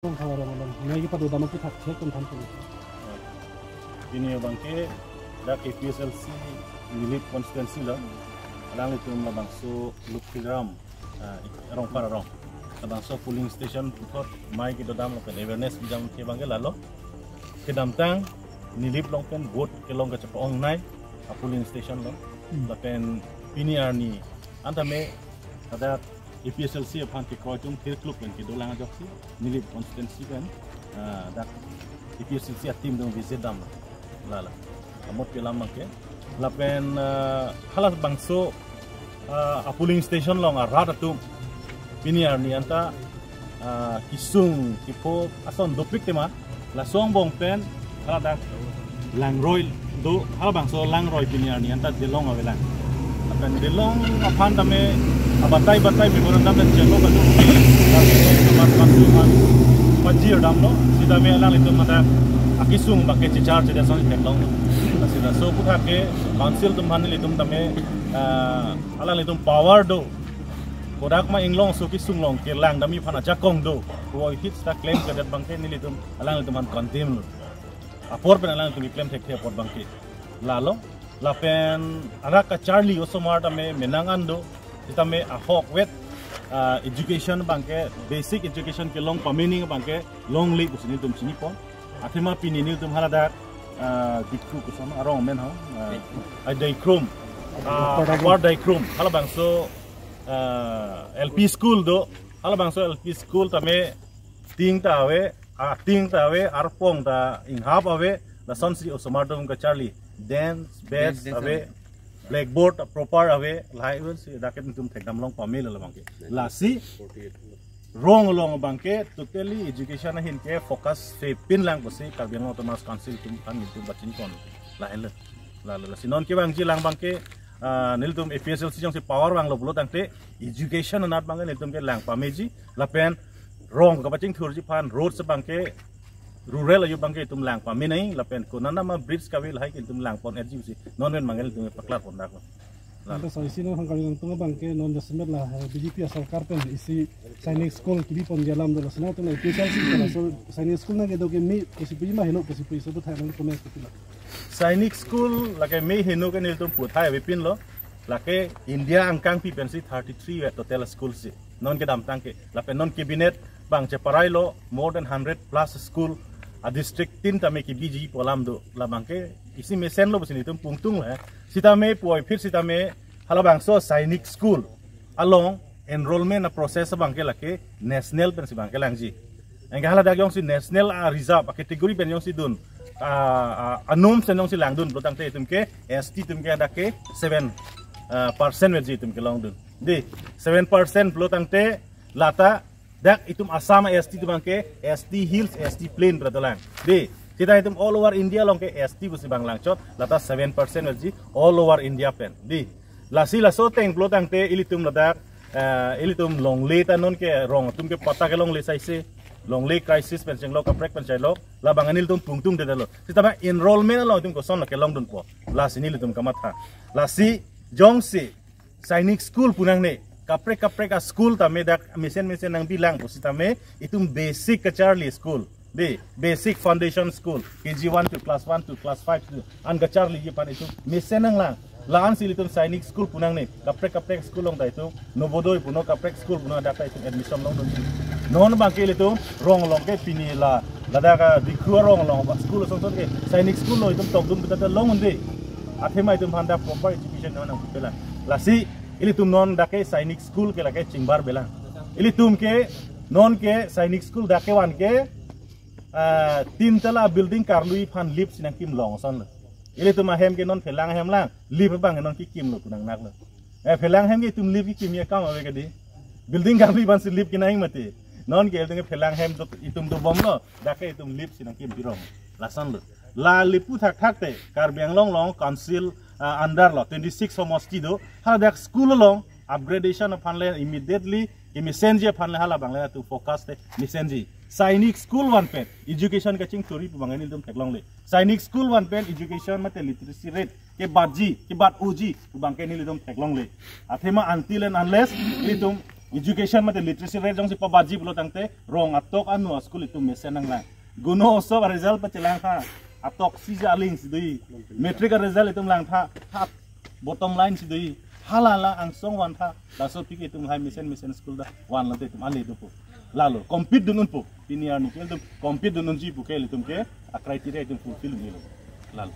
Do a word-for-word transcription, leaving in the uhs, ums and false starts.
Kong khawa rong along. Nai ki pado dama ki thak thek kon than kon. Pini abangke dak A P H L C Nilip constituency lo. Alanglitum labangso Lukhiram, ah, Rongphar arong. Labangso polling station puthot mei kedodam lapen awareness bijam ke abangke lalo. Kedamtang Nilip along pen vote kelong kachepong nai a polling station lo. Hmm. Lapen pini arni an tame ada A P H L C aphan kekroi atum thirkluk pen kedolang ajoksi Nilip constituency pen, ah, dak A P H L C a team dong visit dam lala. Amot kelam abangke. Lapen, ah, halabangso, ah, a polling station along arat atum pini arni anta, ah, kesung kepho ason dopik tema laso angbong pen haladak langroi do, halabangso langroi pini arni anta delong avelang. Lapen delong aphan tame abatai batai memorandum pen chelo kadu. Lapen teman teman teman pajir damlo. Sitame alanglitum mata akesung abangke chichar chede ason theklonglo. Sita so puthot ke council atum aphan nelitum tame, ah, alanglitum power do. Kodak ma inglong so kesung along kelang dam aphan ajakong do. Koi hits ta claim kedet abangke nelitum alanglitum aphan condemn lo. Apor pen alanglitum keklem thekthe apor abangke. Lalo, lapen arak kacharli osomar tame menang an do, sitame ahok vet, ah, education abangke, basic education kelong pamening abangke longle pusi nelitum chinipon. Athema pini nelitum haladak, ah, Dikru koson arong amen ho, ah, ah, Daikrum, ah, Upper Daikrum. Upper Daikrum, halabangso, ah, L P school do, halabangso L P school tame ting ta ave, ah, ting ta ave, arpong ta inghap ave, lasonsi osomar atum kacharli, bench, bench, bench, desk ave, ave, blackboard proper ave, lahai ave si dak nelitum thekdam long pame lo abangke. Lasi rong along abangke totally education ahin ke focus se pinlang pusi Karbi Anglong Autonomous Council atum aphan nelitum pachinipon lahenlo. Lalo, lasi non kevangji lang abangke, ah, nelitum A P H L C jongsi power vanglo pulo tangte education anat abangke nelitum kelang pameji lapen rong kapachingthurji aphan road abangke rural ayu abangke itum lang pamenai lapen konat nama bridge kave lahai ke itum lang pon-etji pusi non pen abangke nelitum paklar pon dak. Anta so isi non hangkali nangtung abangke non jasemet la, eh, B J P asorkar pen isi Sainik School kebipon alam dolo sina tung la A P H L C pen so Sainik School nangkedo ke me pusi puji ma heno pusi puji so puthai nang comment pusi la. Sainik School lake me heno ke nelitum puthai avepinlo. Lake India angkangpi pensi thirty-three ave total school si. Non kedamtang ke. Lapen non cabinet abang cheparailo more than hundred plus school a district tin tame kebiji pu alam do. Labangke isi mesenlo pusi nelitum pungtung le. Sitame puvoiphit sitame halabangso Sainik School along enrollment a process abangke lake national pensi abangke langji. Anke haladak jongsi national a reserve a category pen jongsi dun, ah, ah, a norms pen jongsi langdun pulo tangte itum ke S T atum ke hadak ke seven, ah, percent vetji itum kelongdun. Dei, seven percent pulo tangte lata dak itum Assam S T atum abangke S T Hills, S T Plain pu dolang. Dei, sita itum all over India along ke S T pusi abang langchot, lata seven percent vetji all over India pen. Dei, lasi laso ateng pulo tangte ilitum ladak, eh, ilitum longle ta non ke rong atum ke patta ke longle saise, longle crisis pen chenglo, kaprek pen chenglo, labang nelitum pungtungdetlo. Sitame enrollment along itum koson la kelongdunpo. Lasi nelitum kamatha. Lasi jongsi Sainik School pu nangne, kaprek kaprek a school tame dak mesen mesen nangbilang pusitame itum basic kacharli school. Dei, basic foundation school, K G one to class one to class five to an kacharliji aphan itum mesen nanglang. La-ansi ilitum Sainik School pu nangne, kaprek kaprek school along ta itum Novodoi punon kaprek school punon dak ta itum admission longdun. Non abangke ilitum rong along ke pini la, ladak a Dikru arong along ba school asonson ke Sainik School lo itum tokdun puta ta long un-e. Athema itum aphan dak proper education nangpelang. Lasi ilitum non dak ke Sainik School ke lake chingbarbelang. Ilitum ke non ke Sainik School dak kevan ke, ah, tin tala building karlui aphan lift si nangkim long asonlo. Ilitum ahem ke non phelang ahem lang, lift abang non kekimlo pu nangnaklo. Eh, phelang ahem ke itum lift kekimji akam ave ke dei. Building karlui aphansi lift kenangji mati. Non ke ilitum ke phelang ahem do, itum dobomlo, dak ke itum lift si nangkim pirong. Lasonlo. La lipu thakthak te, Karbi Anglong along council, ah, under lo, twenty-six homosti do, haladak school along upgradation aphan le immediately kemesenji aphan le halabang le itum focus te mesenji. Sainik School van pen education kachingthurji pu abang nelitum theklongle. Sainik School van pen education mate literacy rate kebatji, kebat-oji pu abangke nelitum theklongle. Athema until and unless nelitum Education mate literacy rate jongsi pabaji pulo tangte rong atok anu a-school itum mesen nanglang. Guno osop a-result pachelang tha, atok si ja aling si do-i. Matric a-result itum lang tha, tha bottom line si do-i. Hala la angsong van tha, laso aphi ke itum lahai mesen mesen school ta vanlo te itum ale dopo. Lalo compete dun unpo. Pini arni ke itum compete dun unji pu ke itum ke a-criteria itum fulfill un-elo. Lalo.